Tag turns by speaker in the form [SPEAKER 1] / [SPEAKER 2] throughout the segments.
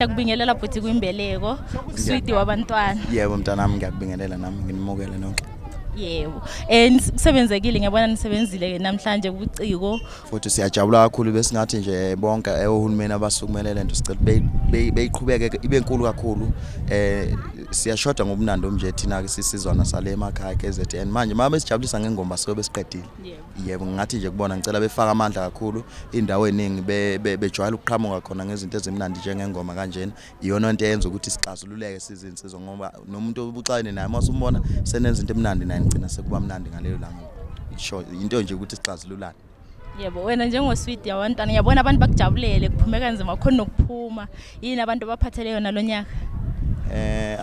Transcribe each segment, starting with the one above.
[SPEAKER 1] Ngiyakubingelela bhuti kwimbeleko, uswidi wabantwana.
[SPEAKER 2] Yebo mntanami, ngiyakubingelela nami, nginimukele nonke.
[SPEAKER 1] Yebo. Kusebenzekile, ngiyabona nisebenzile ke namhlanje kubuciko.
[SPEAKER 2] Futhi siyajabula kakhulu, besingathi nje bonke ohulumeni abasukumele lento, sicela beyiqhubeke ibe nkulu kakhulu. Siyashoda ngobunandi nje thina ke sisizwana sale emakhaya KZN. Manje uma besijabulisa ngengoma sobe besiqedile. Yebo, ngingathi nje kubona ngicela befaka amandla kakhulu indawo eningi bejwayele ukuqhamuka khona ngezinto ezimnandi njengengoma kanjena. Iyona into eyenza ukuthi sixazululeke sizinsizwa, ngoba nomuntu obuxane naye uma usumbona senenza into emnandi naye ngicina sekuba mnandi ngalelo langa. Sure, into nje ukuthi sixazululane.
[SPEAKER 1] Yebo, wena njengoswidi wabantwana, ngiyabona abantu bakujabulele, kuphume kanzima khona nokuphuma. Yini abantu abaphathele yona lo nyaka?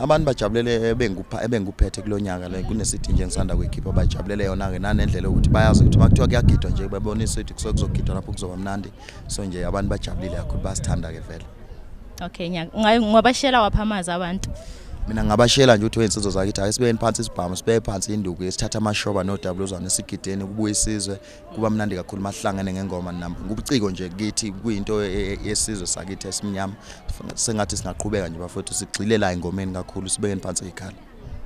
[SPEAKER 2] Abantu bajabulele ebengikupha ebengikuphethe kulonyaka le, kunesithi nje ngisanda kuyikhipha, bajabulele yona ke nanendlela ukuthi bayazi ukuthi makuthiwa kuyagidwa nje, babonisa ukuthi kusuke kuzogidwa lapho, kuzoba mnandi. So nje abantu bajabulile kakhulu, basithanda ke vele.
[SPEAKER 1] Okay, ngiyabashela wapha amazwi abantu.
[SPEAKER 2] Mina ngingabashela nje ukuthi weyinsizwa zakithi, ake sibeke phansi isibhamu, sibeke phansi induku, sithathe amashoba nodabuluzwane, sigideni kubuye isizwe. Kuba mnandi kakhulu masihlangene ngengoma ngubuciko nje kithi, kuyinto yesizwe sakithi esimnyama. Sengathi singaqhubeka nje bafowethu, sigxile la engomeni kakhulu, sibekeni phansi ikhala.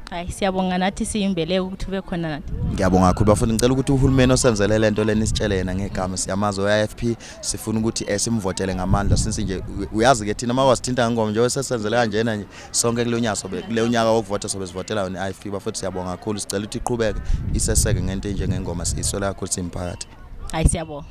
[SPEAKER 1] Hayi, siyabonga nathi siyimbeleko ukuthi ube khona nathi.
[SPEAKER 2] Ngiyabonga kakhulu bafowethu. Ngicela ukuthi uhulumeni osenzele lento lena isitshele yena ngegama, siyamazi o-IFP, sifuna ukuthi simvotele ngamandla, since nje uyazi ke thina makwasithinta ngengoma nje sesenzele kanjena nje sonke kulo nyaka, sobe kulo nyaka wokuvota sobe sivotela yona i-IFP. Bafowethu, siyabonga kakhulu, sicela ukuthi iqhubeke iseseke ngento enjengengoma, siyiswela kakhulu simphakathi.
[SPEAKER 1] Hayi, siyabonga.